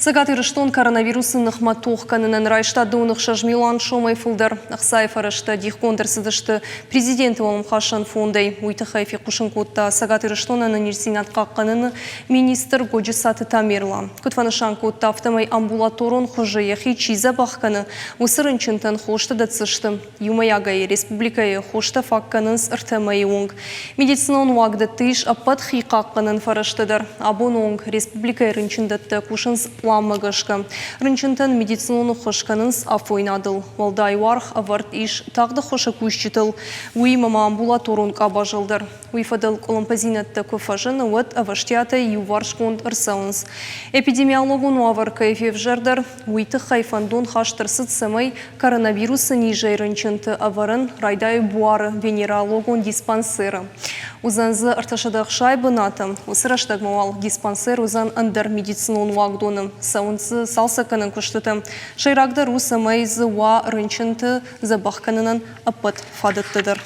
Цӕгат Ирыстон коронавирусы ныхмӕ тох кӕнынӕн райста 26 милуан сомӕй фылдӕр. Ӕхцайы фӕрӕзтӕ дихгонд ӕрцыдысты президенты уӕлӕмхасӕн фондӕй. Уый тыххӕй фехъусын кодта Цӕгат Ирыстоны ӕнӕниздзинад хъахъхъӕныны министр Годжысаты Тамерлан. Куыд фӕнысан кодта, афтӕмӕй амбулаторон хуызы йӕхи чи дзӕбӕх кӕны, уыцы рынчынтӕн хостӕ дӕтдзысты. Иумӕйагӕй республикӕйы хостӕ фаг кӕнынц ӕртӕ мӕйы онг. Медицинон уагдӕтты ис ӕппӕт хи хъахъхъӕнӕн фӕрӕзтӕ дӕр. Абоны онг республикӕйы рынчындӕттӕ кусынц пъланмӕ гӕсгӕ. Рынчынтӕн медицинон ӕххуыс кӕнынц афойнадыл. Уӕлдай уаргъ ӕвӕрд ис тагъд ӕххуысы кусджытыл, уыимӕ ма амбулаторон къабазыл дӕр. Уый фӕдыл къуылымпыдзинӕдтӕ куы фӕзыны, уӕд ӕвӕстиатӕй иуварсгонд ӕрцӕуынц. Эпидемиологон уавӕр кӕй февзӕрдӕр, уый тыххӕй фӕндон хаст ӕрцыд, цӕмӕй коронавирусы низӕй рынчынты ӕвӕрын райдайы буары венерологон диспансеры. Уыдзӕн дзы 360 бынаты. Уыцы рӕстӕгмӕ уал диспансер уыдзӕн ӕндӕр медицинон уагдоны. Цӕуынц дзы цалцӕггӕнӕн куыстытӕ. Сӕйрагдӕр у, цӕмӕй дзы уа рынчынты дзӕбӕх кӕнынӕн ӕппӕт фадӕттӕ дӕр.